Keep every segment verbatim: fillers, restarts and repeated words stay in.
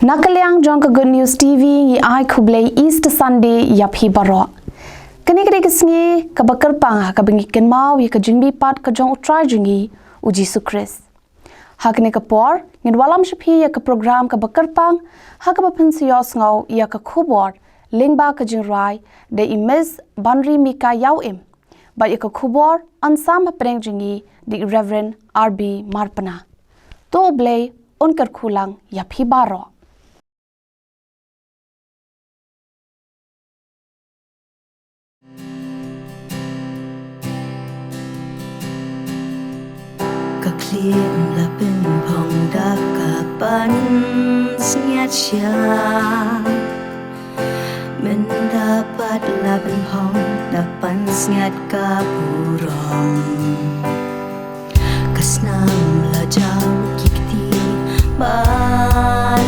Na ka liang jong ka Good News T V ngi ai khublei Easter Sunday ïa phi baroh. Kane ka dei ka sngi kaba kyrpang ha kaba ngi kynmaw ïa ka jingmihpat ka jong U Trai jong ngi U Jisu Khrist. Ha kane ka por ngin wallam sha phi ïa ka program kaba kyrpang ha kaba phin sa ïohsngew ïa ka khubor lyngba ka jingrwai da i Miss Banri Mika Ïawim. Bad ïa ka khubor yn sam hapdeng jong ngi da i Reverend R B Marpna. To U Blei un kyrkhu lang ïa phi baroh. Ka khlieh la pynphong da ka pansngiat sha. Mynta pat la pynphong da pansngiat ka burom. Ka snam la jaw ki kti ba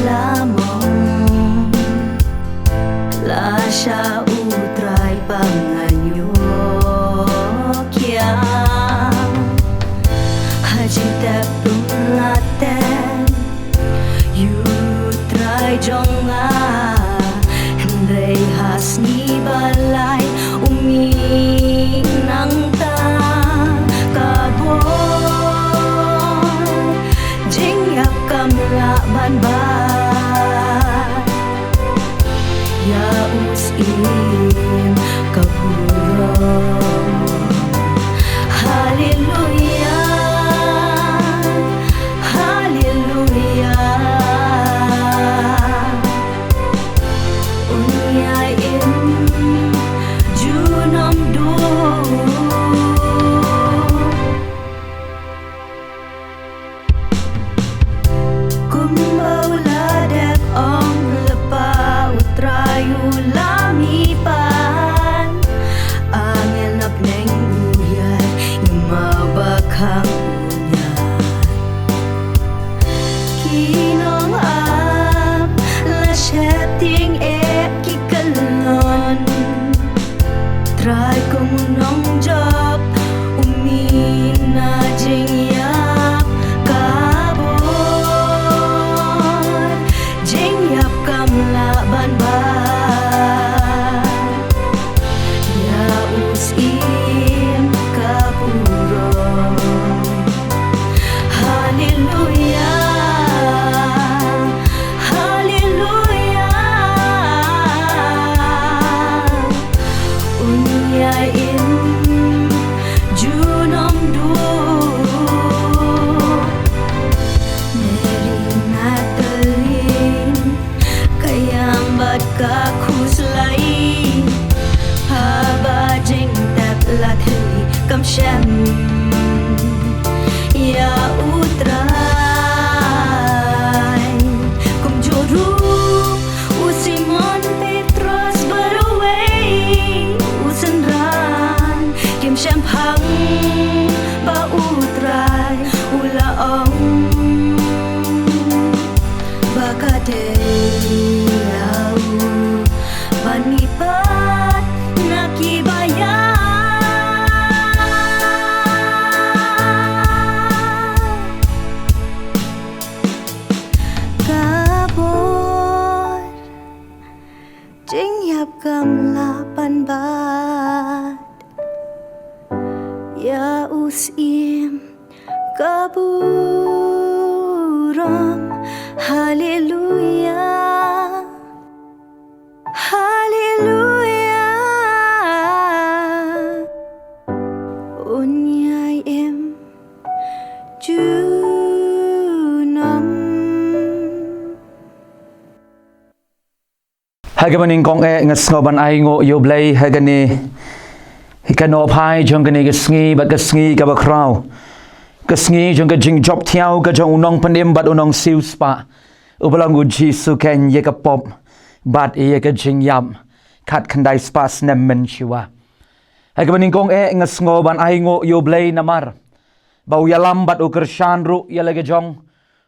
la mong. Lashai U Trai ba ngan ïoh kiar. Ha jingtep um la tep ïa U Trai jong nga. Hynrei ha sngi ba lai u mih nangta. Ka bor jingïap kam lah ban bat. Ïa U Syiem ka burom. Haleluia, haleluia. Un ïai im junom duh. Kumba u la dep ong lypa U Trai u la mihpat. Angel na bneng u ïaid, i mawbah khang u ñiad. Ki nongap la sheptieng eh ki kyllon. Trai kum u nongjop u mih na jingïap. Ka bor jingïap kam lah ban bat. Ïa U Syiem ka burom. Haleluia, haleluia. Un ïai im junom duh. Mary Magdalene ka ïam bad ka khuslai. Haba jingtep la theh kam shem ïa U Trai. Kumjuh ruh u Simon Petros bad uwei u synran kim shemphang ba U Trai u la ong ba ka dei ïa u ban mihpat na kiba ïap. Ka bor jingïap kam lah ban bat. Ïa U Syiem ka burom. Haleluia, haleluia. Un ïai im junom. Ha kaba nyngkong eh nga sngew ban ai nguh ïa U Blei ha kane ka nongphai jong kane ka sngi bad ka sngi kaba khraw. Ka sngi jong ka jingjop thiaw ka jong u nongpynim bad u nongsiewspah uba long U Jisu keiñ ïa ka pop bad ïa ka jingïap khatkhyndai spah snem mynshuwa. Ha kaba nyngkong eh nga sngew ban ai nguh ïa U Blei namar ba u ïalam bad u kyrshan ruh ïa la ka jong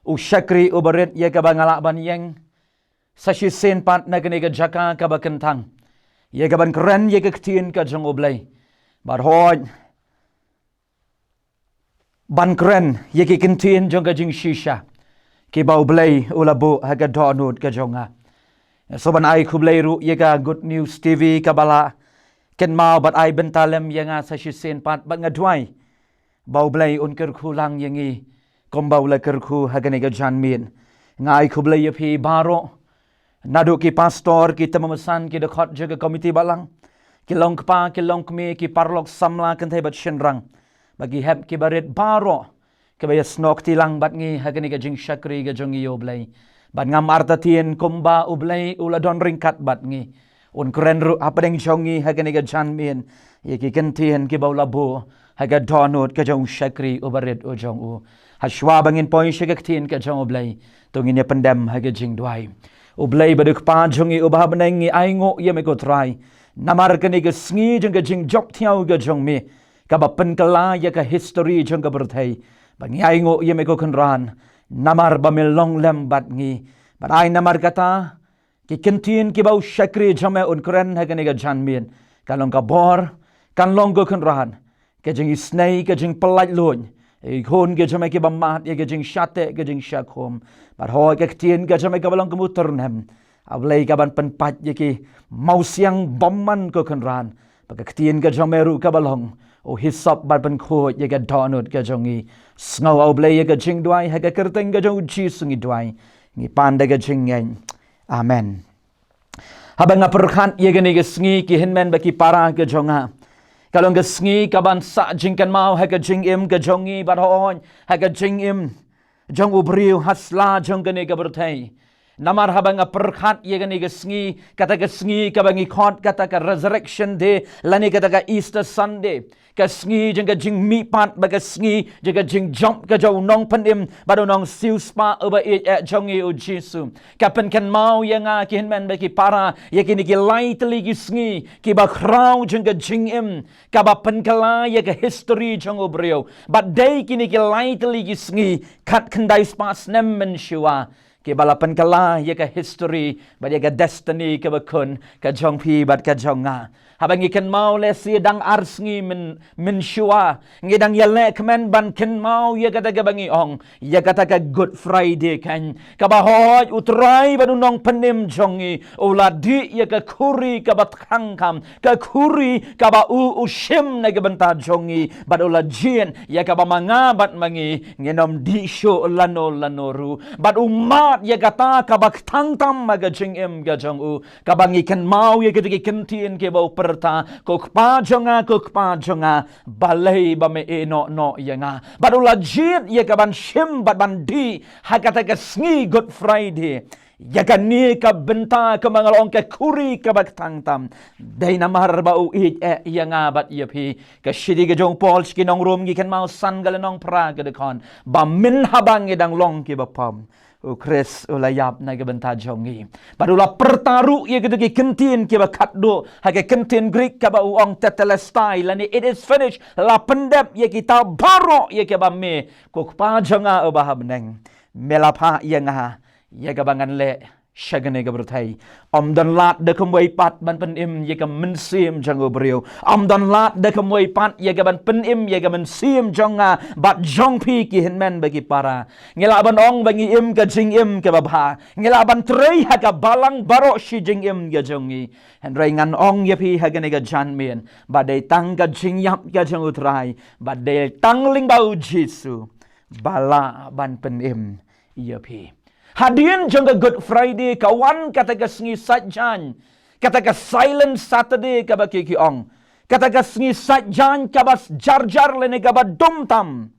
u shakri uba rit ïa kaba nga lah ban ïeng sa shisien pat na kane ka jaka kaba kyntang ïa kaban kren ïa ka ktien ka jong U Blei. Bad hooid ban kren ïa ki ktien jong ka jingshisha Kiba U Blei u la buh ha ka dohnud ka jong nga. Sngewbha ban ai khublei ruh ïa ka Good News T V kaba la kynmaw bad ai bynta lem ïa nga sa shisien pat, bad nga duwai ba U Blei un kyrkhu lang ïa ngi kumba u la kyrkhu ha kane ka janmiet. Nga ai khublei ïa phi baroh, naduh ki pastor, ki tymmen basan, ki dkhot jong ka komiti balang, ki long kpa, ki long kmie, ki paralok samla kynthei bad shynrang, bad ki hep ki barit baroh kiba ïasnoh kti lang bad ngi ha kane ka jingshakri ka jong ngi, ïa U Blei. Bad ngam artatien kumba U Blei u la don ryngkat bad ngi, un kren ruh hapdeng jong ngi ha kane ka janmiet ïa ki ktien kiba u la buh ha ka dohnud ka jong u shakri u barit u jong u. Hashwa ba ngin poi sha ka ktien ka jong U Blei, to ngin ïa pyndem ha ka jingduwai. U Blei bad U Kpa jong ngi uba ha bneng, ngi ainguh ïa me ko Trai namar kane ka sngi jong ka jingjop thiaw ka jong me, kaba pynkylla ïa ka history jong ka pyrthei. Ba ngi ainguh ïa me ko Kynrad namar ba me long lem bad ngi. Bad ai namar kata ki ktien kiba u shakri jong me un kren ha kane ka janmiet, kan long ka bor, kan long ko Kynrad ka jingisynei, ka jingpyllait luid ïa ki khun ka jong me kiba mad ïa ka jingshah teh, ka jingshah khum. Bad hooid ka ktien ka jong me kaba long kum u tyrnem, A Blei, kaban pynpait ïa ki mawsiang bymman ko Kynrad, ba ka ktien ka jong me ruh kaba long u hisop ban pynkhuid ïa ka dohnud ka jong ngi. Sngew A Blei ïa ka jingduwai ha ka kyrteng ka jong U Jisu ngi duwai, ngi pan da ka jingngeit. Amen. Haba nga pyrkhat ïa kane ka sngi, ki hynmen bad ki para ka jong nga, ka long ka sngi kaban sah jingkynmaw ha ka jingim ka jong ngi bad hooid ha ka jingim jong u briew ha sla jong kane ka pyrthei. Namar haba nga pyrkhat ïa kane ka sngi, kata ka sngi kaba ngi khot kata ka Resurrection Day lane kata ka Easter Sunday, ka sngi jong ka jingmihpat bad ka sngi jong ka jingjop ka jong u nongpynim bad u nongsiewspah uba ïeit eh jong ngi, U Jisu, ka pynkynmaw ïa nga, ki hynmen bad ki para, ïa kine ki lai tylli ki sngi kiba khraw jong ka jingim, kaba pynkylla ïa ka history jong u briew. Bad dei kine ki lai tylli ki sngi khatkhyndai spah snem mynshuwa kiba la pynkylla ïa ka history bad ïa ka destiny kaba khun ka jong phi bad ka jong nga. Haba ngi kynmaw lehse dang ar sngi myn, mynshuwa, ngi dang ïaleh kmen ban kynmaw ïa kata kaba ngi ong ïa kata ka Good Friday, kan, kaba hooid u Trai bad u nongpynim jong ngi u la dih ïa ka khuri kaba tkhang kham, ka khuri kaba u, u shim na ka bynta jong ngi, bad u la jied ïa kaba ma nga bad ma ngi ngin ym dih shuh lano lano ruh. Bad u mad ïa kata kaba kthang tam ha ka jingim ka jong u, kaba ngi kynmaw ïa kita ki ktien kiba u pyrta, ko Kpa jong nga, ko Kpa jong nga, balei ba me ïehnoh noh ïa nga. Bad u la jied ïa kaban shim bad ban dih ha kata ka sngi Good Friday ïa kane ka bynta, kaba nga la ong ka khuri kaba kthang tam, dei namar ba u ïeit eh ïa nga bad ïa phi. Ka shithi ka jong u Paul sha ki nong Rom, ngi kynmaw san, ka lynnong phra, ka dkhot ba myn haba ngi dang long kiba pop, U Khrist u la ïap na ka bynta jong ngi. Bad u la pyrta ruh ïa kita ki ktien kiba khatduh ha ka ktien Greek kaba u ong tetelestai, lane it is finished, la pyndep ïa kita baroh, ïa kaba me, ko Kpa jong nga uba ha bneng, me la phah ïa nga ïa kaba ngan leh sha kane ka pyrthei. Ym don lad da kumwei pat ban pynim ïa ka mynsiem jong u briew. Ym don lad da kumwei pat ïa kaban pynim ïa ka mynsiem jong nga bad jong phi, ki hynmen bad ki para. Ngi lah ban ong ba ngi im ka jingim kaba bha, ngi lah ban trei ha ka balang baroh shi jingim ka jong ngi. Hynrei ngan ong ïa phi ha kane ka janmiet ba dei tang ka jingïap ka jong u Trai, ba dei tang lyngba U Jisu ba lah ban pynim ïa phi. Hadien jong ka Good Friday ka wan kata ka sngi sait jaiñ, kata ka Silent Saturday kaba ki, ki ong, kata ka sngi sait jaiñ kaba jar jar lane kaba dum tam,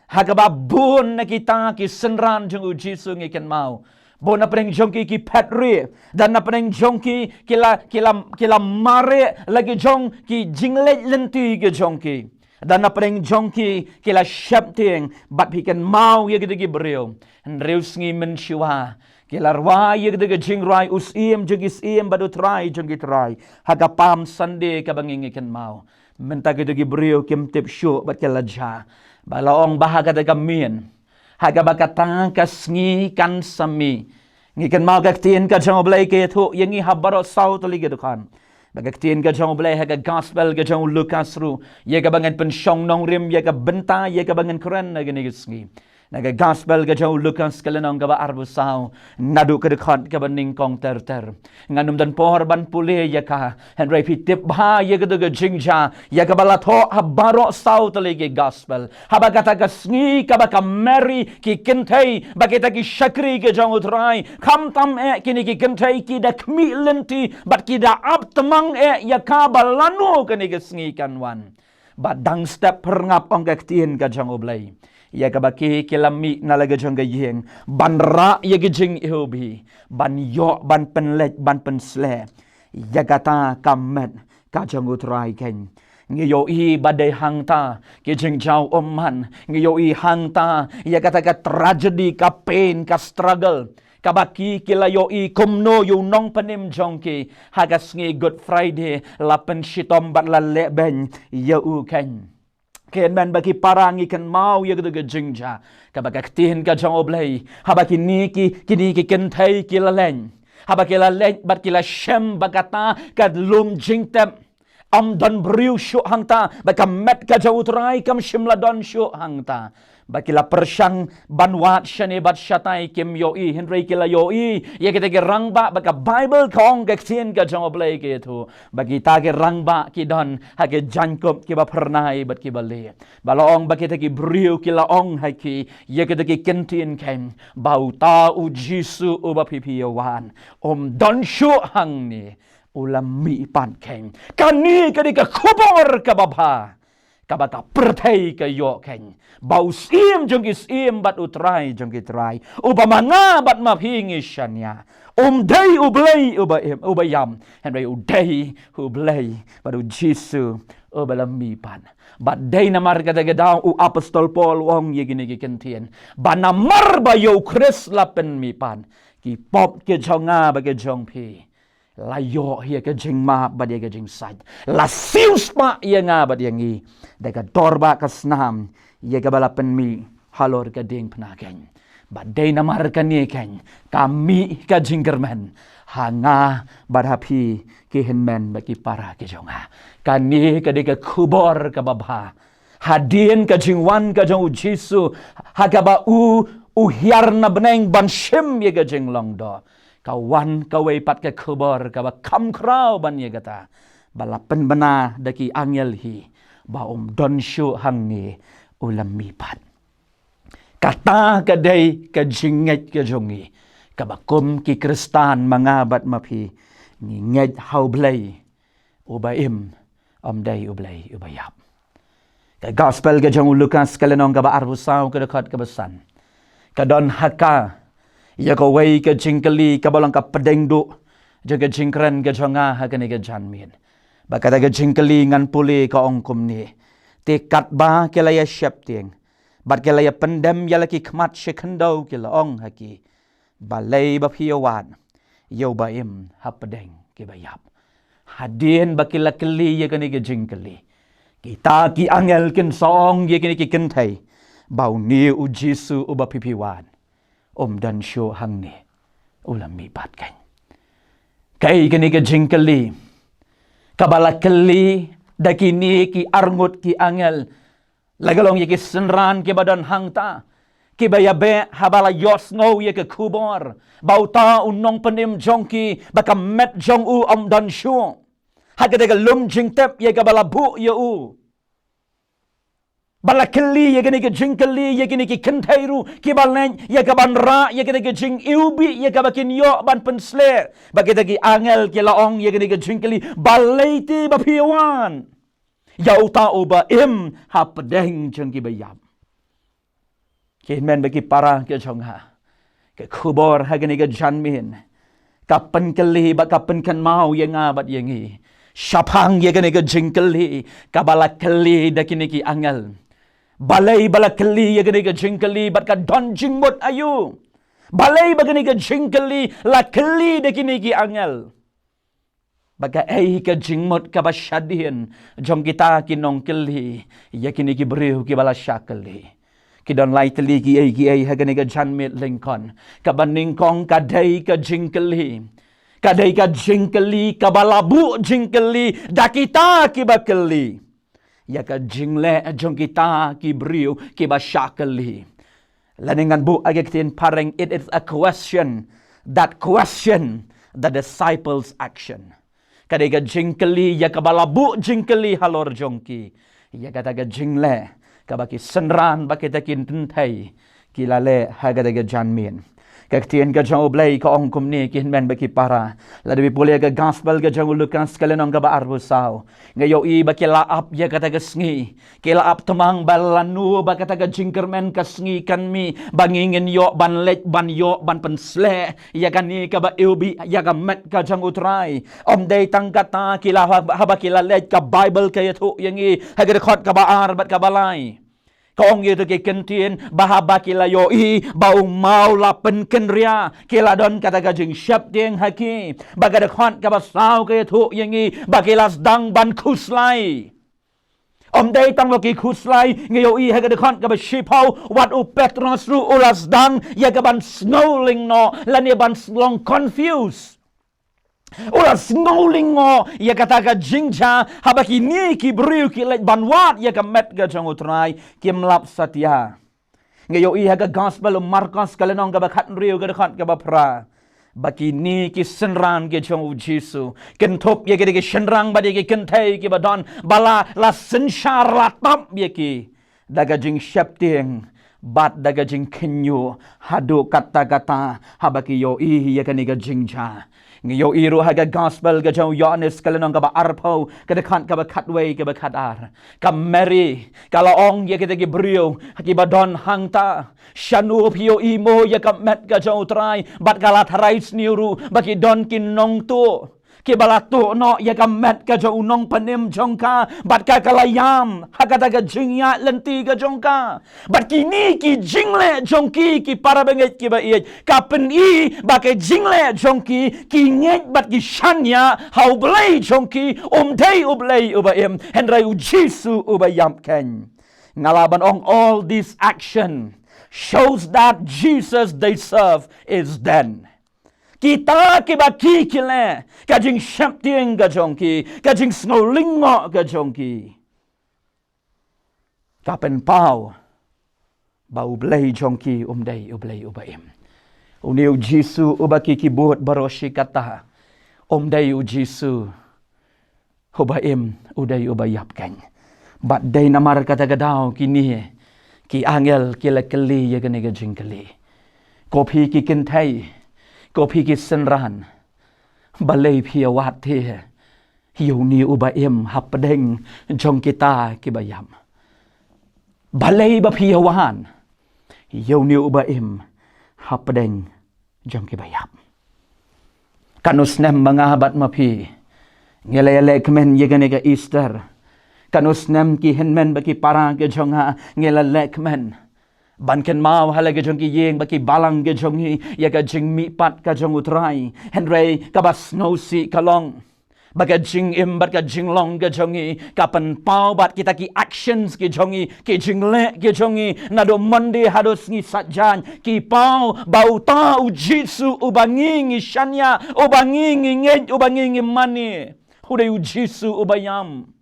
ha kaba bun na kita ki synran jong U Jisu, ngi kynmaw, bun na pdeng jong ki ki phet rieh, don na pdeng jong ki ki la, ki la, ki la mareh la ki jong ki jingleit lynti ki jong ki. Don na pdeng jong ki ki la sheptieng. Bad phi kynmaw ïa kita ki briew, hynriew sngi mynshuwa ki la rwai ïa kita ki jingrwai, U Syiem jong ki syiem bad U Trai jong ki trai, ha ka Palm Sunday kaba ngi, ngi kynmaw. Mynta kita ki briew kim tip shuh bad ki la jia. Ba la ong ba ha kata ka miet, ha kaba kata ka sngi kan sa mih, ngi kynmaw ka ktien ka jong U Blei ka ïathuh ïa ngi ha baroh saw tylli ki dkhot. Ba ka ktien ka jong U Blei ha ka Gospel ka jong u Lukas ruh, ïa kaba ngan pynshong nongrim, ïa ka bynta ïa kaba ngan kren ha kane ka sngi, Na ka gospel ka jong u Lukas ka lynnong kaba arphew saw, naduh ka dkhot kaba nyngkong ter ter. Ngan ym don por ban pule ïa ka, hynrei phi tip bha ïa kata ka jingjia, ïa kaba la thoh ha baroh saw tylli ki gospel. Haba kata ka sngi kaba ka Mary, ki kynthei, ba kita ki shakri ki jong u Trai, khamtam eh kine ki kynthei ki da khmih lynti, bad ki da ap tmang eh ïa kaba lano kane ka sngi kan wan. Bad dang step pyrngap ong ka ktien ka jong u Blei. Ïa kaba ki ki la mih na la ka jong ka ïing, ban rah ïa ka jingiwbih, ban ïoh, ban pynleit, ban pynsleh ïa kata ka met ka jong u Trai keiñ. Ngi ïohi ba dei hangta ki jingjaw ummat, ngi ïohi hangta ïa kata ka tragedy, ka pain, ka struggle, kaba ki ki la ïohi kumno ïa u nongpynim jong ki ha ka sngi Good Friday la pynshitom bad la lehbeiñ ïa u keiñ. Kynmaw ba ki para, ngi kynmaw ïa kata ka jingjia kaba ka ktien ka jong u Blei, haba kine ki, kine ki kynthei ki la leit, haba ki la leit bad ki la shem ba kata ka lum jingtep, ym don briew shuh hangta, ba ka met ka jong u Trai kam shym la don shuh hangta. Ba ki la pyrshang ban wad shane bad shatai, kim ïohi, hynrei ki la ïohi ïa kita ki rangbah, ba ka Baibl ka ong, ka ktien ka jong u Blei ka ïathuh ba kita ki rangbah ki don ha ki jaiñkup kiba phyrnai bad kiba lieh. Ba la ong ba kita ki briew ki la ong ha ki, ïa kita ki ktien keiñ, ba uta u Jisu uba phi phi ïa wad, um don shuh hangne, u la mih pat keiñ. Kane ka dei ka khubor kaba bha, kaba ka pyrthei ka ïoh keiñ, ba u Syiem jong ki syiem bad u Trai jong ki trai, uba ma nga bad ma phi ngi shaniah, um dei u Blei uba im, uba ïap, hynrei u dei u Blei bad u Jisu uba la mih pat. Bad dei namar kata ka daw u apostol Paul u ong ïa kine ki ktien, ba namar ba ïa u Khrist la pynmih pat, ki pop ki jong nga bad ki jong phi la ïoh ïa ka jingmap bad ïa ka jingsait, la siewspah ïa nga bad ïa ngi da ka dor ba ka snam, ïa kaba la pynmih halor ka diengphna keiñ. Bad dei namar kane keiñ ka mih ka jingkyrmen ha nga bad ha phi, ki hynmen bad ki para ki jong nga. Kane ka dei ka khubor kaba bha. Hadien ka jingwan ka jong u Jisu, ha kaba u, u hiar na bneng ban shim ïa ka jinglong doh, ka wan kawei pat ka khubor kaba kham khraw ban ïa kata, ba la pynbna da ki angel hi, ba um don shuh hangne, u la mih pat. Kata ka dei ka jingngeit ka jong ngi, kaba kum ki Khristan, ma nga bad ma phi, ngi ngeit ha u Blei uba im, um dei u Blei uba ïap. Ka gospel ka jong u Lukas ka lynnong kaba arphew saw, ka dkhot kaba san, ka don ha ka ïa kawei ka jingkylli kaba long ka pdeng duh jong ka jingkren ka jong nga ha kane ka janmiet. Ba kata ka jingkylli ngan pule, ka ong kumne: Te katba ki la ïa sheptieng bad ki la ïa pyndem ïa la ki khmat shi khyndew, ki la ong ha ki, balei ba phi ïa wad ïa uba im hapdeng kiba ïap? Hadien ba ki la kylli ïa kane ka jingkylli, kita ki angel kin sa ong ïa kine ki kynthei ba une u Jisu uba phi phi wad, um don shuh hangne, u la mih pat keiñ. Kaei kane ka jingkylli kaba la kylli da kine ki arngut ki angel, la ka long ïa ki synran kiba don hangta, kiba ïa beh haba la ïohsngew ïa ka khubor ba uta u nongpynim jong ki, ba ka met jong u um don shuh ha kata ka lum jingtep ïa kaba la buh ïa u. Ba la kylli ïa kine ki jingkylli ïa kine ki kynthei ruh kiba leit ïa kaban rah ïa kine ki jingiwbih ïa kaba kin ïoh ban pynsleh. Ba kita ki angel ki la ong ïa kine ki jingkylli, balei te ba phi wan ïa uta uba im hapdeng jong kiba ïap? Ki hynmen bad ki para ki jong nga, ka khubor ha kane ka janmiet ka pynkylli bad ka pynkynmaw ïa nga bad ïa ngi shaphang ïa kane ka jingkylli kaba la kylli da kine ki angel. Balei ba la kylli ïa kane ka jingkylli bad ka don jingmut aïu? Balei ba kane ka jingkylli la kylli da kine ki angel? Ba kaei ka jingmut kaba shadien jong kita ki nongkylli ïa kine ki briew kiba la shah kylli? Ki don lai tylli kiei kiei ha kane ka janmiet lyngkot. Kaba nyngkong ka dei ka jingkylli, ka dei ka jingkylli kaba la buh jingkylli da kita kiba kylli ïa ka jingleh jong kita ki briew kiba shah kylli. Lane ngan buh ha ka ktien phareng, it is a question that question the disciples' action. Ka dei ka jingkylli ïa kaba la buh jingkylli halor jong ki ïa kata ka jingleh kaba ki synran bad kita ki kynthei ki la leh ha kata ka janmiet. Ka ktien ka jong U Blei ka ong kumne, ki hynmen bad ki para, lada phi pule ïa ka gospel ka jong u Lukas ka lynnong kaba arphew saw, nga ïohi ba ki la ap ïa kata ka sngi. Ki la ap thymmang ba lano ba kata ka jingkyrmen ka sngi kan mih ba ngi ngin ïoh ban leit ban ïoh ban pynsleh ïa kane kaba iwbih ïa ka met ka jong U Trai. Ym dei tang kata, ki la ha-, haba ki la leit, ka Baibl ka ïathuh ïa ngi ha ka dkhot kaba ar bad kaba lai, ka ong ïa kito ki ktien ba haba ki la ïohi ba u maw la pynkynriah, ki la don kata ka jingsheptieng ha ki. Bad ka dkhot kaba saw ka ïathuh ïa ngi ba ki la sdang ban khuslai. Ym dei tang ba ki khuslai, ngi ïohi ha ka dkhot kaba shiphew, wat u Petros ruh u la sdang ïa ka ban sngewlyngngoh lane ban long confused. U la sngewlyngngoh ïa kata ka jingjia haba kine ki briew ki leit ban wad ïa ka met ka jong U Trai, kim lap satia. Ngi ïohi ha ka gospel u Markos ka lynnong kaba khathynriew ka dkhot kaba phra, ba kine ki synran ki jong U Jisu, kynthup ïa kine ki shynrang bad ïa ki kynthei kiba don, ba la, la synshar, la tap ïa ki da ka jingsheptieng bad da ka jingkhynñiuh haduh katta katta haba ki ïohi ïa kane ka jingjia. Ngi ïohi ruh ha ka gospel ka jong u Ïoannis ka lynnong kaba arphew ka dkhot kaba khatwei kaba khatar, ka Mary ka la ong ïa kita ki briew kiba don hangta, shano phi ïohi mo ïa ka met ka jong U Trai? Bad ka la tharai sniew ruh ba ki don ki nongtuh kiba la tuh noh ïa ka met ka jong u nongpynim jong ka, bad ka, ka la ïam ha kata ka jingïaid lynti ka jong ka. Bad kine ki jingleh jong ki, ki para bangeit kiba ïeit, ka pyni ba ki jingleh jong ki, ki ngeit bad ki shaniah ha U Blei jong ki um dei U Blei uba im, hynrei U Jisu uba ïap keiñ. Nga lah ban ong, all this action shows that Jesus they serve is dead. Kita kiba ki, ki leh, ka jingsheptieng ka jong ki, ka jingsngewlyngngoh ka jong ki, ka pynpaw ba U Blei jong ki um dei U Blei uba im. Une U Jisu uba ki, ki bud baroh shi katta, um dei U Jisu uba im, u dei uba ïap keiñ. Bad dei namar kata ka daw kine ki angel ki la kylli ïa kane ka jingkylli. Ko phi ki kynthei, ko phi ki synran, balei phi ïa wad te ïa une uba im hapdeng jong kita kiba ïap? Balei ba phi ïa wan ïa une uba im hapdeng jong kiba ïap? Katno snem ma nga bad ma phi ngi la ïalehkmen ïa kane ka Easter? Katno snem ki hynmen bad ki para ki jong nga ngi la lehkmen ban kynmaw ha la ki jong ki ïing bad ki balang ki jong ngi ïa ka jingmihpat ka jong U Trai? Hynrei kaba sngewsih ka long ba ka jingim bad ka jinglong ka jong ngi ka pynpaw bad kita ki actions ki jong ngi, ki jingleh ki jong ngi, naduh Monday haduh Sngi Saitjaiñ, ki paw ba uta U Jisu uba ngi ngi shaniah, uba ngi ngi ngeit, uba ngi ngi mane, u dei U Jisu uba ïam.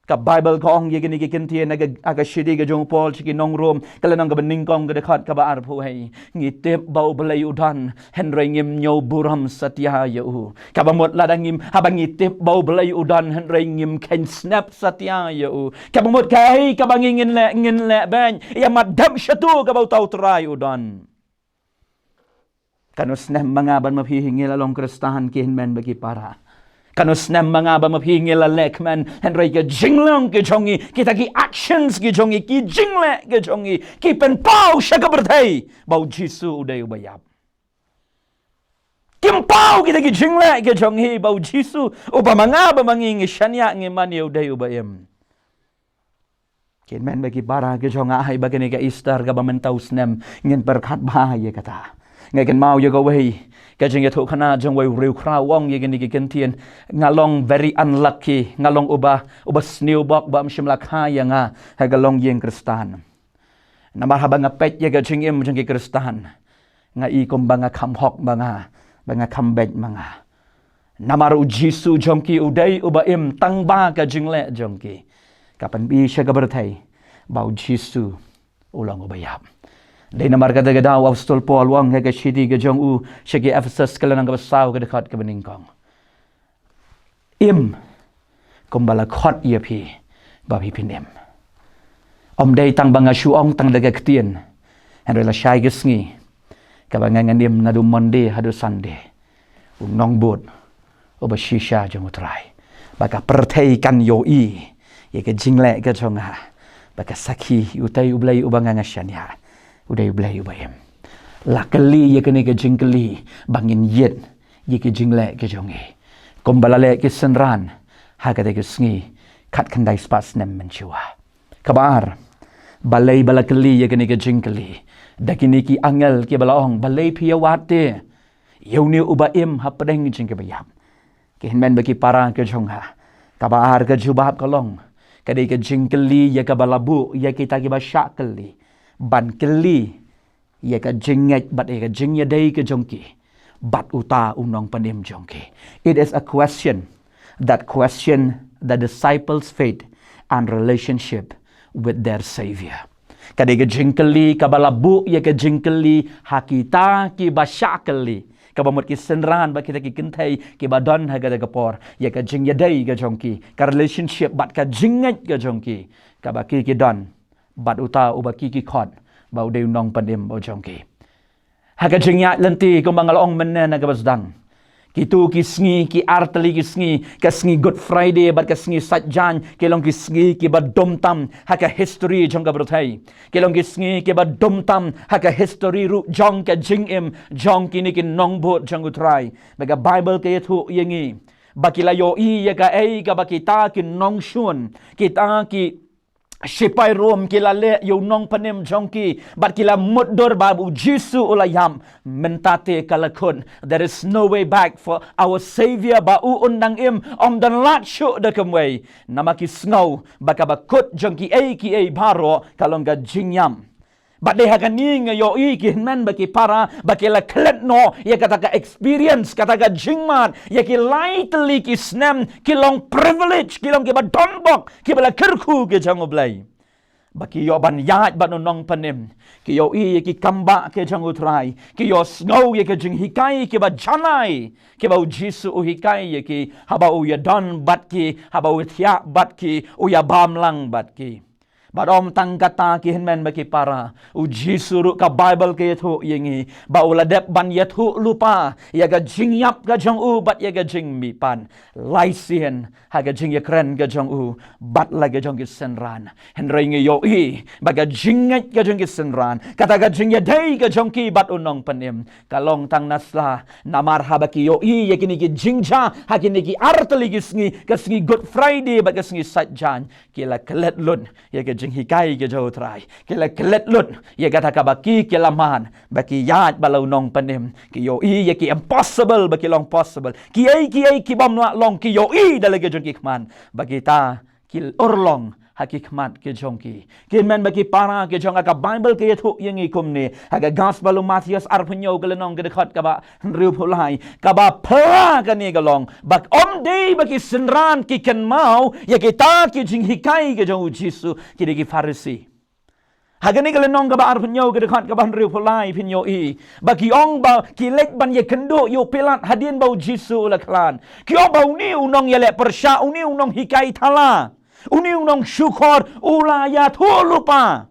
Ka Baibl ka ong ïa kine ki ktien ha ka, ha ka shithi ka jong u Paul sha ki nong Rom, ka lynnong kaba nyngkong, ka dkhot kaba arphew wei: Ngi tip ba U Blei u don, hynrei ngim ñiew burom satia ïa u. Kaba mut lada ngim, haba ngi tip ba U Blei u don hynrei ngim kheiñ snep satia ïa u, kaba mut kaei kaba ngi ngin leh, ngin leh beiñ ïa mat dep shatu kaba uta U Trai u don. Katno snem ma nga bad ma phi ngi la long Khristan, ki hynmen bad ki para? Katno snem ma nga bad ma phi ngi la lehkmen, hynrei ki jinglong ki jong ngi, kita ki actions ki jong ngi, ki jingleh ki jong ngi, ki pynpaw sha ka pyrthei ba U Jisu u dei uba ïap? Kim paw kita ki jingleh ki jong ngi ba U Jisu uba ma nga bad ma ngi ngi shaniah, ngi mane, u dei uba im? Ki hynmen bad ki para ki jong nga, ai ba kane ka Easter kaba mynta u snem ngin pyrkhat bha ïa kata. Nga kynmaw ïa kawei ka jingïathuhkhana jong uwei u riewkhraw, u ong ïa kine ki ktien: Nga long very unlucky, nga long uba, uba sniew bok ba ym shym la kha ïa nga ha ka longïing Khristan. Namar haba nga peit ïa ka jingim jong ki Khristan, nga i kumba nga kham hok, ba nga, ba nga kham beit ma nga. Namar U Jisu jong ki u dei uba im, tang ba ka jingleh jong ki ka pynbit sha ka pyrthei ba U Jisu u long uba ïap. Dei namar kata ka daw u Apostol Paul u ong ha ka shithi ka jong u sha ki Ephesus ka lynnong kaba saw ka dkhot kaba nyngkong: Im, kumba la khot ïa phi ba phin im. Ym dei tang ba nga shu ong tang da ka ktien, hynrei lashai ka sngi kaba nga ngan im naduh Monday haduh Sunday, u nongbud uba shisha jong u Trai, ba ka pyrthei kan ïohi ïa ka jingleh ka jong nga ba ka sakhi ïa utai u Blei uba nga nga shaniah, u dei u Blei uba im. La kylli ïa kane ka jingkylli ba ngin ïit ïa ka jingleh ka jong ngi, kumba la leh ki synran ha kata ka sngi khatkhyndai spah snem mynshuwa. Kaba ar, balei ba la kylli ïa kane ka jingkylli da kine ki angel kiba la ong, balei phi ïa wad te ïa une uba im hapdeng jong kiba ïap? Ki hynmen bad ki para ka jong nga, kaba ar ka jubab ka long, ka dei ka jingkylli ïa kaba la buh ïa kita kiba shah kylli, ban kylli ïa ka jingngeit bad ïa ka jingïadei ka jong ki bad uta u nongpynim jong ki. It is a question that question the disciples' faith and relationship with their Savior. Ka dei ka jingkylli kaba la buh ïa ka jingkylli ha kita kiba shah kylli, kaba mut ki synran bad kita ki kynthei kiba don ha kata ka por, ïa ka jingïadei ka jong ki, ka relationship bad ka jingngeit ka jong ki kaba ki ki don bad uta uba ki ki khot ba u dei u nongpynim ba u jong ki. Ha ka jingïaid lynti, kumba nga la ong mynne na kaba sdang, kito ki sngi, ki ar tylli ki sngi, ka sngi Good Friday bad ka sngi Saitjaiñ, ki long ki sngi kiba dum tam ha ka history jong ka pyrthei. Ki long ki sngi kiba dum tam ha ka history ruh jong ka jingim jong kine ki nongbud jong u Trai. Ba ka Bible ka ïathuh ïa ngi ba ki la ïohi ïa kaei kaba kita ki nongshun, kita ki shipai Rom ki la leh ïa u nongpynim jong ki, bad ki la mutdur ba u Jisu u la ïap. Mynta te ka la kut, there is no way back for our Savior, ba u un dang im, ym don lad shuh da kumwei. Namar ki sngew ba kaba kut jong kiei kiei baroh ka long ka jingïap. Bad dei ha kane nga ïohi, ki hynmen bad ki para, ba ki la klet noh ïa kata ka experience, kata ka jingmad, ïa ki lai tylli ki snem ki long privilege, ki long kiba donbok, kiba la kyrkhu ki jong u Blei, ba ki ïoh ban ïaid bad u nongpynim. Ki ïohi ïa ki kambah ki jong u Trai, ki ïohsngew ïa ki jinghikai kiba janai kiba u Jisu u hikai ïa ki haba u ïadon bad ki, haba u ïathiah bad ki, u ïabam lang bad ki. Bad ym tang kata, ki hynmen bad ki para, u Jisu ruh ka Bible ka ïathuh ïa ngi ba u la dep ban ïathuh lypa ïa ka jingïap ka jong u bad ïa ka jingmihpat lai sien ha ka jingïakren ka jong u bad la ka jong ki synran. Hynrei ngi ïohi ba ka jingngeit ka jong ki synran, kata ka jingïadei ka jong ki bad u nongpynim, ka long tang na sla. Namar haba ki ïohi ïa kine ki jingjia ha kine ki ar tylli ki sngi, ka sngi Good Friday bad ka sngi Saitjaiñ, ki la klet lut ïa ka jinghikai ka jong u Trai. Ki la klet lut ïa kata kaba ki, ki la mad ba ki ïaid bad la u nongpynim. Ki ïohi ïa ki impossible ba ki long possible. Kiei kiei ki bym lah long, ki ïohi da la ka jong ki khmat ba kita ki urlong ha ki khmat ki jong ki. Ki hynmen bad ki para ki jong nga, ka Bible ka ïathuh ïa ngi kumne ha ka Gospel u Mathaios arphew hynñiew ka lynnong ka dkhot kaba hynriewphew lai, kaba pla kane ka long ba ym dei ba ki synran ki kynmaw ïa kita ki jinghikai ki jong u Jisu, ki dei ki Pharisi. Ha kane ka lynnong kaba arphew hynñiew ka dkhot kaba hynriewphew lai phin ïohi ba ki ong ba ki leit ban ïakynduh ïa u Pilat hadien ba u Jisu u la khlad. Ki ong ba une u nongïaleh pyrshah, une u nonghikai thala, une u nongshukor u la ïathuh lypa.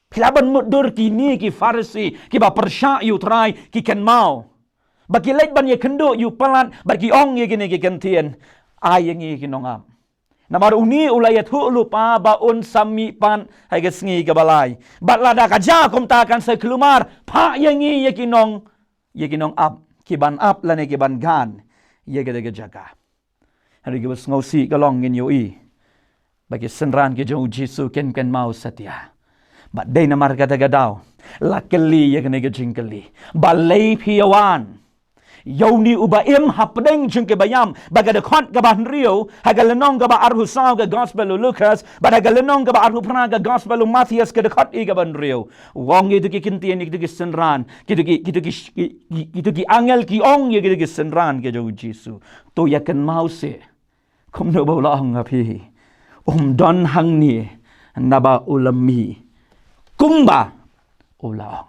Phi lah ban mutdur kine ki Pharisi kiba pyrshah ïa u Trai, ki kynmaw ba ki leit ban ïakynduh ïa u Pilat bad ki ong ïa kine ki kyntien, ai ïa ngi ki nongap. Namar une u la ïathuh lypa ba un sa mihpat ha ka sngi kaba lai. Bad lada ka jia kumta kan sa kulmar, phah ïa ngi ïa ki nong, ïa ki nongap, ki ban ap lane ki ban gan ïa kata ka jaka. Hynrei kaba sngewsih ka long ngin ïohi ba ki synran ki jong u Jisu kim kynmaw satia. Bad dei namar kata ka daw la kylli ïa kane ka jingkylli, balei phi ïa wan ïa une uba im hapdeng jong kiba ïap? Ba ka dkhot kaba hynriew ha ka lynnong kaba arphew saw ka Gospel u Lukas bad ha ka lynnong kaba arphew phra ka Gospel u Mathaios ka dkhot i kaba hynriew, u ong ïa kito ki kyntien, ïa kito ki synran, kito ki, kito ki, ki, kito ki angel ki ong ïa kito ki synran ki jong u Jisu, to ïakynmaw seh kumno ba u la ong ha phi, um don hangne naba u la mih kumba u la ong.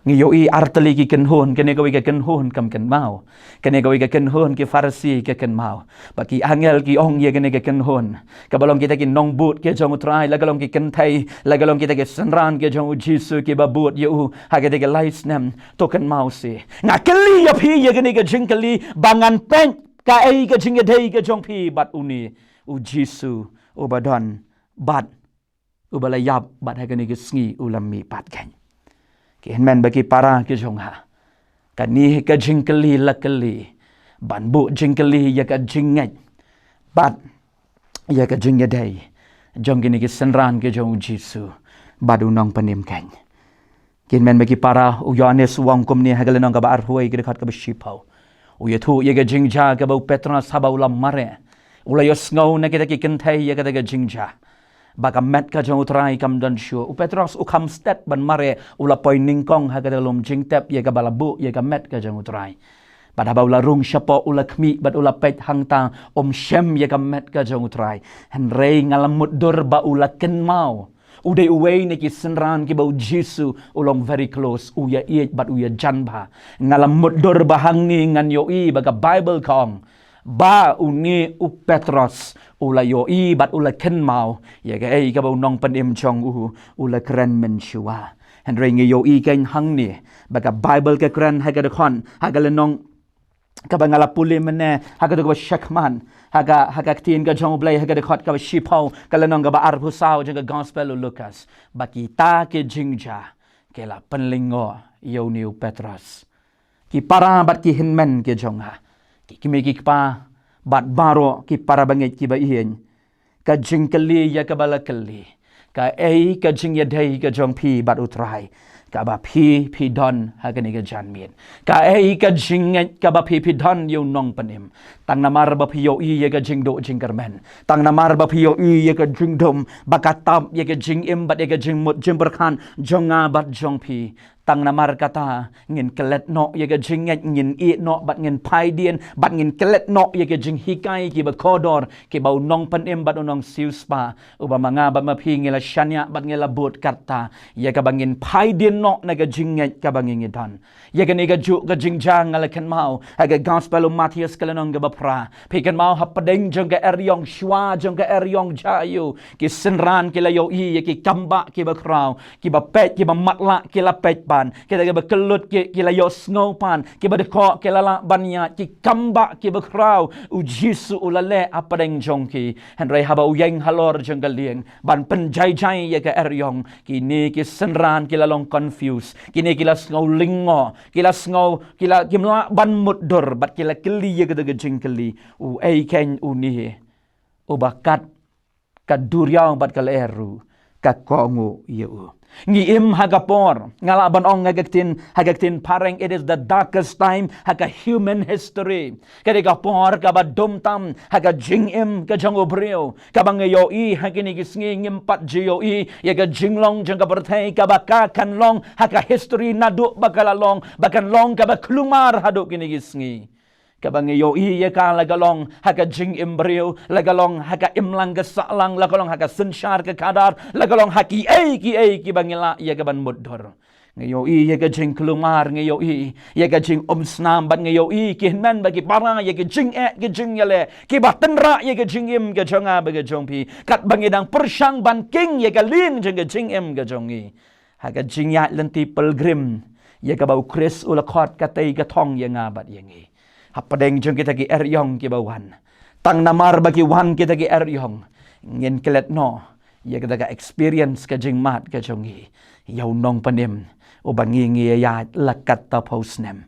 Ngi ïohi artylli ki kynhun, kane kawei ka kynhun kam kynmaw. Kane kawei ka kynhun ki Pharisi ka kynmaw. Bad ki angel ki ong ïa kane ka kynhun, kaba long kita ki nongbud ki jong U Trai, la ka long ki kynthei, la ka long kita ki synran ki jong U Jisu kiba bud ïa u ha kita ki lai snem, to kynmaw seh. Nga kylli ïa phi ïa kane ka jingkylli ba ngan peit kaei ka jingïadei ka jong phi bad une U Jisu uba don bad uba la ïap bad ha kane ka sngi u la mih pat kein. Ki hynmen bad ki para ki jong nga, kane ka jingkylli la kylli ban buh jingkylli ïa ka jingngeit bad ïa ka jingïadei jong kine ki synran ki jong U Jisu bad U Nongpynim kein. Ki hynmen bad ki para, u Ïoannis u ong kumne ha ka lynnong kaba arphew wei ka dkhot kaba shiphew. U ïathuh ïa ka jingjia kaba u Petros haba u la mareh, u la ïohsngew na kita ki kynthei ïa kata ka jingjia, ba ka met ka jong U Trai kam don shuh. U Petros u kham stet ban mareh, u la poi nyngkong ha kata ka lum jingtep ïa kaba la buh ïa ka met ka jong U Trai. Bad haba u la rung shapoh u la khmih bad u la peit hangta, um shem ïa ka met ka jong U Trai. Hynrei nga la mutdur ba u la kynmaw u dei uwei na ki synran kiba U Jisu u long very close, u ïaieit bad u ïajan bha. Nga la mutdur ba hangne ngan ïohi ba ka Baibl ka ong ba une u Petros u la ïohi bad u la kynmaw ïa kaei kaba U Nongpynim jong u u la kren mynshuwa. Hynrei ngi ïohi kein hangne ba ka Baibl ka kren ha ka dkhot, ha ka lynnong kaba nga la pule mynne, ha ka dkhot kaba shakhmat, ha ka, ha ka ktien ka jong U Blei, ha ka dkhot kaba shiphew, ka lynnong kaba arphew saw jong ka Gospel u Lukas, ba kita ki jingjia ki la pynlyngngoh ïa une u Petros. Ki para bad ki hynmen ki jong nga, ki kmie ki kpa bad baroh ki para bangeit kiba ïeit, ka jingkylli ïa kaba la kylli, kaei ka jingïadei ka jong phi bad U Trai kaba phi phi don ha kane ka janmiet? Kaei ka jingngeit kaba phi phi don ïa U Nongpynim? Tang namar ba phi ïohi ïa ka jingduh jingkyrmen, tang namar ba phi ïohi ïa ka jingdum, ba ka tap ïa ka jingim bad ïa ka jingmut jingpyrkhat jong nga bad jong phi, tang namar kata ngin klet noh ïa ka jingngeit, ngin ïeh noh bad ngin phai dien, bad ngin klet noh ïa ka jinghikai kiba kordor kiba U Nongpynim bad U Nongsiewspah, uba ma nga bad ma phi ngi la shaniah bad ngi la bud katta, ïa kaba ngin phai dien noh na ka jingngeit kaba ngi ngi don. Ïa kane kajuh ka jingjia nga la kynmaw ha ka Gospel u Mathaios ka lynnong kaba phra. Phi kynmaw hapdeng jong ka eriong, shuwa jong ka eriong jia aiu, ki synran ki la ïohi ïa ki kambah kiba khraw, kiba peit, kiba matlah ki la peit pan, kita kiba kyllut ki, ki la ïohsngew pan, kiba dkoh ki la lah ban ïaid, ki kambah kiba khraw U Jisu u la leh hapdeng jong ki. Hynrei haba u ïeng halor jong ka lieng ban pynjaijai ïa ka eriong, kine ki synran ki la long confused, kine ki la sngew lyngngoh, ki la sngew, ki la, kim lah ban mutdur bad ki la kylli ïa kata ka jingkylli, uei kein une uba kat ka duriaw bad ka lyer ruh ka kohnguh ïa u? Ngi im ha ka por, nga lah ban ong ha ka ktien, ha ka ktien phareng, it is the darkest time ha ka human history. Ka dei ka por kaba dum tam ha ka jingim ka jong u briew, kaba ngi ïohi ha kine ki sngi, ngim pat ju ïohi ïa ka jinglong jong ka pyrthei kaba ka kan long ha ka history naduh ba ka la long, ba kan long kaba khlumar haduh kine ki sngi. Kaba ngi ïohi ïa ka la ka long ha ka jingim briew, la ka long ha ka imlang ka sahlang, la ka long ha ka synshar ka khadar, la ka long ha kiei kiei kiba ngi lah ïa ka ban mutdur. Ngi ïohi ïa ka jingkhlumar, ngi ïohi ïa ka jingumsnam, bad ngi ïohi, ki hynmen bad ki para, ïa ka jingeh, ka jingïaleh, kiba tynrah ïa ka jingim ka jong nga bad ka jong phi, katba ngi dang pyrshang ban king ïa ka lieng jong ka jingim ka jong ngi ha ka jingïaid lynti pilgrim ïa kaba U Khrist u la khot ka tei ka thong ïa nga bad ïa ngi. Hapdeng jong kita ki eriong kiba wan, tang namar ba ki wan kita ki eriong, ngin klet noh ïa kata ka experience ka jingmad ka jong ngi ïa U Nongpynim uba ngi ngi ïaid la katta phew snem.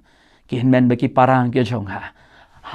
Ki hynmen bad ki para ki jong nga,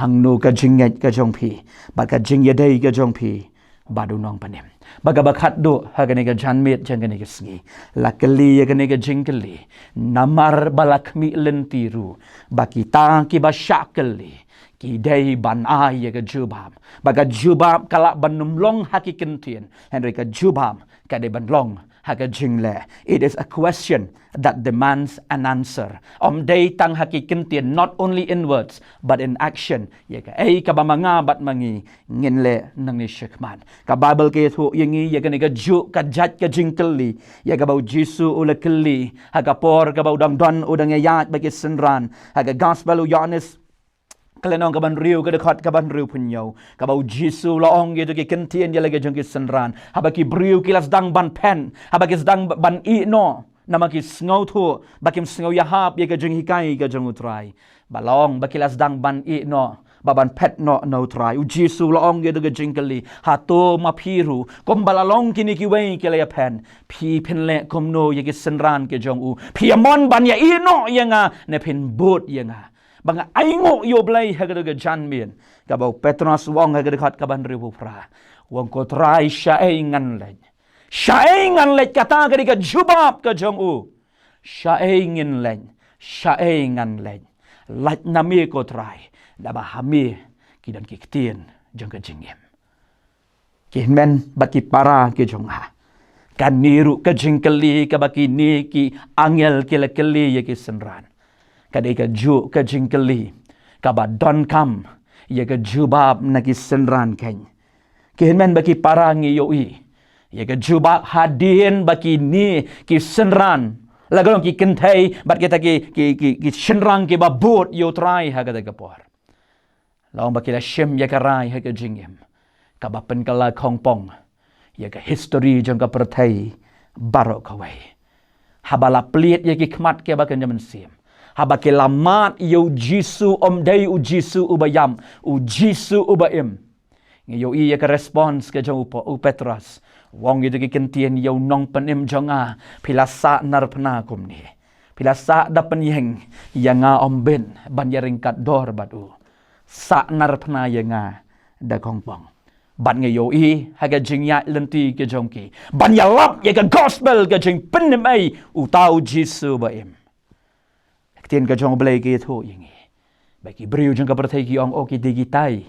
hangno ka jingngeit ka jong phi bad ka jingïadei ka jong phi bad U Nongpynim? Ba kaba khatduh ha kane ka janmiet jong kane ka sngi, la kylli ïa kane ka jingkylli namar ba la khmih lynti ruh ba kita kiba shah kylli ki dei ban ai ïa ka jubab. Ba ka jubab ka lah ban ym long ha ki kyntien, hynrei ka jubab ka dei ban long ha ka jingleh. It is a question that demands an answer. Ym dei tang ha ki kyntien, not only in words, but in action. Ïa kaei kaba ma nga bad ma ngi ngin leh nangne shakhmat. Ka Baibl ka ïathuh ïa ngi ïa kane kajuh ka jait ka jingkylli, ïa kaba u Jisu u la kylli ha ka por kaba u dang don, u dang ïaid bad ki synran. Ha ka Gospel u Ïoannis, ka lynnong kaba hynriew, ka dkhot kaba hynriewphew hynñiew, kaba u Jisu u la ong ïa kito ki kyntien ïa la ka jong ki synran. Haba ki briew ki la sdang ban phet, haba ki sdang ban ïeh noh, namar ki sngewthuh ba kim sngew ïahap ïa ka jinghikai ka jong u Trai. Ba long ba ki la sdang ban ïeh noh, ba ban phet noh na u Trai. U Jisu u la ong ïa kito ki jingkylli, hato ma phi ruh, kumba la long kine kiwei ki la ïaphet, phi phin leh kumno ïa ki synran ki jong u? Phi ïamon ban ïa ïeh noh ïa nga, ne phin bud ïa nga? Ba nga ainguh ïa u Blei ha kito ki janmiet. Kaba u Petros u ong ha ka dkhot kaba hynriewphew phra, u ong, ko Trai, shaei ngan leit? Shaei ngan leit? Kata ka dei ka jubab ka jong u. Shaei ngin leit? Shaei ngan leit? Lait na me ko Trai, naba ha me ki don ki ktien jong ka jingim. Ki hynmen bad ki para ki jong nga, kane ruh ka jingkylli kaba kine ki angel ki la kylli ïa ki synran, ka dei kajuh ka jingkylli kaba donkam ïa ka jubab na ki synran keiñ. Ki hynmen bad ki para, ngi ïohi ïa ka jubab hadien ba kine ki synran, la ka long ki kynthei bad kita ki, ki, ki, ki shynrang kiba bud ïa u Trai ha kata ka por, long ba ki la shim ïa ka rai ha ka jingim kaba pynkylla khongpong ïa ka history jong ka pyrthei baroh kawei. Haba la plied ïa ki khmat kiba kynja mynsiem, haba ki la mad ïa u Jisu, ym dei u Jisu uba ïap, u Jisu uba im, ngi ïohi ïa ka response ka jong u Po-, u Petros. U ong ïa kito ki kyntien ïa u nongpynim jong nga, phi la sah narphna kumne. Phi la sah da pynïeng ïa nga, ym bit ban ïa ryngkat dor bad u. Sah narphna ïa nga da khongpong. Bad ngi ïohi ha ka jingïaid lynti ka jong ki ban ïalap ïa ka gospel, ka jingpynim ei uta u Jisu ba im. Ka ktien ka jong u Blei ka ïathuh ïa ngi ba ki briew jong ka pyrthei ki ong, o, ki dei kitai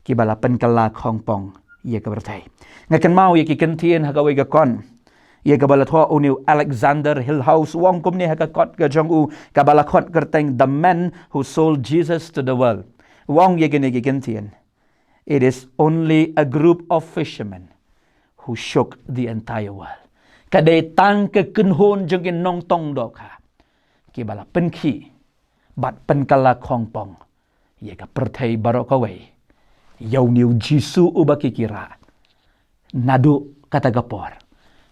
kiba la pynkylla khongpong ïa ka pyrthei. Nga kynmaw ïa ki kyntien ha kawei ka kot, ïa kaba la thoh une u Alexander Hillhouse. U ong kumne ha ka kot ka jong u kaba la khot kyrteng The Man Who Sold Jesus to the World. U ong ïa kine ki kyntien, it is only a group of fishermen who shook the entire world. Ka dei tang ka kynhun jong ki nongtong dohkha kiba la pynkhih bad pynkylla khongpong ïa ka pyrthei baroh kawei ïa une u Jisu uba ki, ki rah naduh kata ka por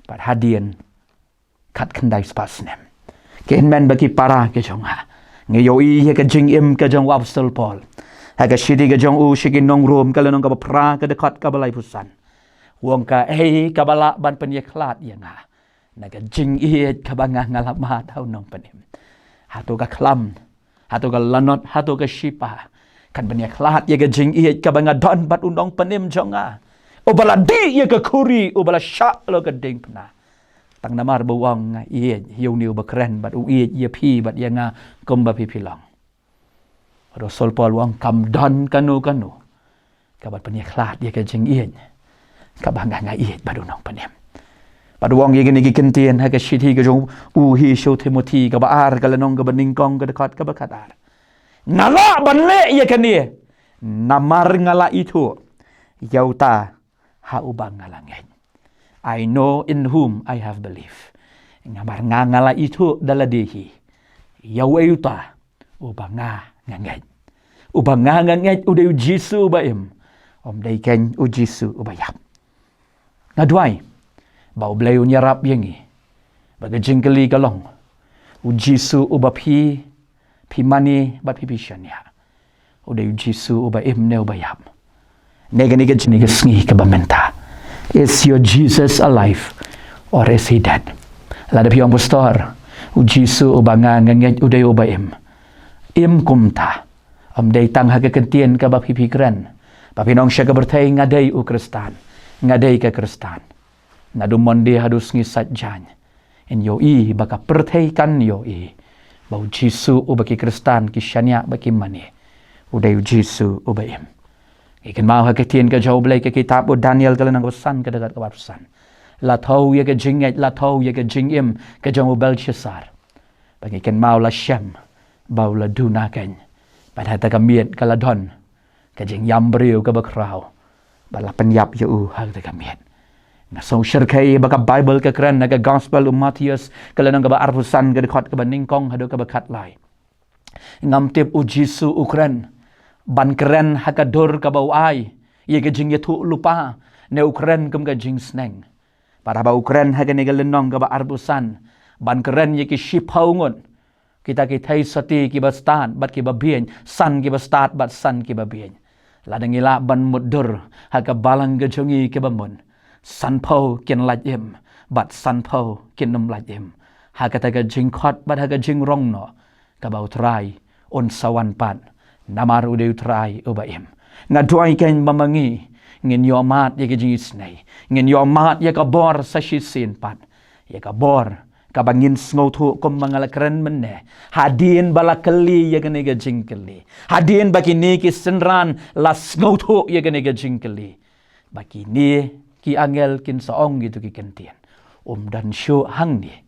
bad hadien khatkhyndai spah snem. Ki hynmen bad ki para ki jong nga, ngi ïohi ïa ka jingim ka jong u Apostol Paul ha ka shithi ka jong u sha ki nong Rom, ka lynnong kaba phra, ka dkhot kaba laiphew san. U ong, kaei kaba lah ban pynïakhlad ïa nga na ka jingïeit kaba nga, nga la mad ha u Nongpynim? Hato ka khlam, hato ka lanot, hato ka shipa kan pynïakhlad ïa ka jingïeit kaba nga don bad u Nongpynim jong nga, uba la dih ïa ka khuri, uba la shah halor ka diengphna, tang namar ba u ong, nga ïeit ïa une uba kren bad u ïeit ïa phi bad ïa nga kumba phi, phi long? Bad u Apostol Paul u ong, kam don kano kano kaba pynïakhlad ïa ka jingïeit kaba nga, nga ïeit bad u Nongpynim. Bad u ong ïa kine ki kyntien ha ka shithi ka jong u hi sha u Timothi kaba ar, ka lynnong kaba nyngkong, ka dkhot kaba khatar. Nga lah ban leh ïa kane namar nga la ithuh ïa uta ha uba nga la ngeit. I know in whom I have believed. Namar nga, nga la ithuh da lade hi ïa uei uta uba nga, nga ngeit. Uba nga, nga ngeit u dei u Jisu uba im, ym dei keiñ u Jisu uba ïap. Nga duwai ba u Blei un ïarap ïa ngi, ba ka jingkylli ka long, u Jisu uba phi, phi mane bad phi, phi shaniah, u dei u Jisu uba im ne uba ïap? Ne kane ka jing, ne ka sngi kaba mynta, is your Jesus alive or is he dead? Lada phi ong, Pastor, u Jisu uba nga, nga ngeit u dei uba im, im kumta. Ym dei tang ha ka kyntien kaba phi, phi kren ba phin ong sha ka pyrthei, nga dei u Khristan, nga dei ka Khristan. Naduh Monday haduh Sngi Saitjaiñ, yn ïohi ba ka pyrthei kan ïohi ba u Jisu uba ki Khristan ki shaniah bad ki mane, u dei u Jisu uba im. Ngi kynmaw ha ka ktien ka jong u Blei, ka kitab u Daniel, ka lynnong kaba san, ka dkhot kaba arphew san. La thew ïa ka jingngeit, la thew ïa ka jingim ka jong u Belshassar. Ba ngi kynmaw la shem ba u la duna kein. Bad hata ka miet ka la don ka jingïam briew kaba khraw. Bad la pynïap ïa u ha kata ka miet. Nga sngewsyrkhei ba ka Baibl ka kren ha ka Gospel u Mathaios, ka lynnong kaba arphew san, ka dkhot kaba nyngkong haduh kaba khatlai. Ngam tip u Jisu u kren ban kren ha ka dur kaba u ai ïa ka jingïathuhlypa, ne u kren kum ka jingsneng. Bad haba u kren ha kane ka lynnong kaba arphew san ban kren ïa ki shiphew ngut, kita ki theisotti kiba stad bad kiba bieit, san kiba stad bad san kiba bieit. Lada ngi lah ban mutdur ha ka balang ka jong ngi kaba mut, sanphew kin lait im bad sanphew kin ym lait im. Ha kata ka jingkhot bad ha ka jingrong noh, kaba u Trai un sa wan pat, namar u dei u Trai uba im. Nga duwai kein ba ma ngi ngin ïohmad ïa ka jingisynei, ngin ïohmad ïa ka bor sa shisien pat, ïa ka bor kaba ngin sngewthuh kumba nga la kren mynne. Hadien ba la kylli ïa kane ka jingkylli, hadien ba kine ki synran la sngewthuh ïa kane ka jingkylli, ba kine ki angel kin sa ong kito ki kyntien, um don shuh hangne.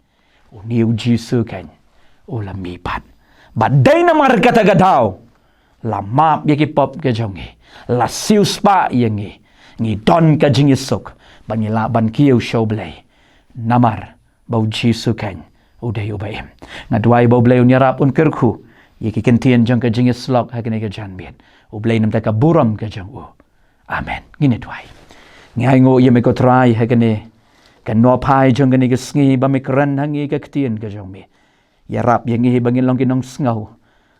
Une u Jisu kein u la mih pat. Bad dei namar kata ka daw la map ïa ki pop ka jong ngi, la siewspah ïa ngi, ngi don ka jingisuk ba ngi lah ban kiew sha u Blei. Namar ba u Jisu kein u dei uba im. Nga duwai ba u Blei un ïarap un kyrkhu ïa ki kyntien jong ka jingïasyllok ha kane ka janmiet. U Blei un ïamta ka burom ka jong u. Amen. Ngin ïa duwai. Ngi ainguh ïa me ko Trai ha kane ka nohphai jong kane ka sngi ba me kren ha ngi ka ktien ka jong me. Ïarap ïa ngi ba ngin long ki nongsngew,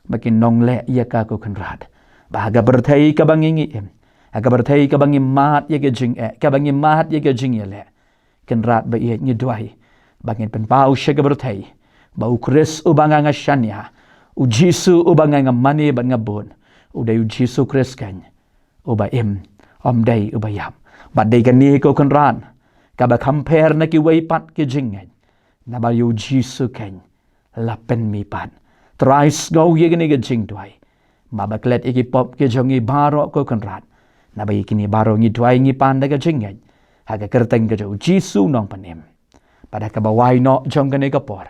ba ki nongleh ïa ka ko Kynrad. Ba ha ka pyrthei kaba ngi im, ha ka pyrthei kaba ngi mad ïa ka jingeh, kaba ngi mad ïa ka jingïaleh, Kynrad ba ïeit, ngi duwai ba ngin pynpaw sha ka pyrthei ba u Khrist uba nga nga shaniah, u Jisu uba nga nga mane bad nga bud, u dei u Jisu Khrist kein uba im, um dei uba ïap. Bad dei kane ko Kynrad kaba kham pher na kiwei pat ki jingngeit, naba ïa u Jisu kein la pynmih pat. Trai, sngew ïa kane ka jingduwai, ba klet ïa ki pop ka jong ngi baroh ko Kynrad. Naba ïa kine baroh ngi duwai ngi pan da ka jingngeit ha ka kyrteng ka jong u Jisu u nongpynim. Bad ha kaba wai noh jong kane ka por,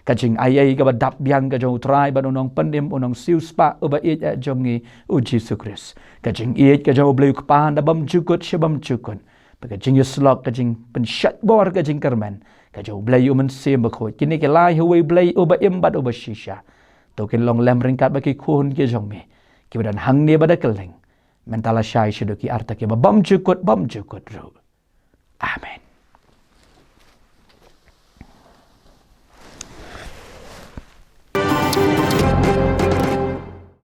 ka jingaiei kaba dap biang ka jong u Trai bad u nongpynim, u nongsiewspah uba ïeit eh jong ngi, u Jisu Khrist, ka jingïeit ka jong u Blei u Kpa na bymjukut sha bymjukut, bad ka jingïasyllok, ka jingpynshait bor, ka jingkyrmen ka jong u Blei u Mynsiem Bakhuid, kine ki lai ha uwei u Blei uba im bad uba shisha, to kin long lem ryngkat bad ki khun ki jong me kiba don hangne bad ha kylleng, mynta lashai shaduh ki arta kiba bymjukut bymjukut ruh. Amen.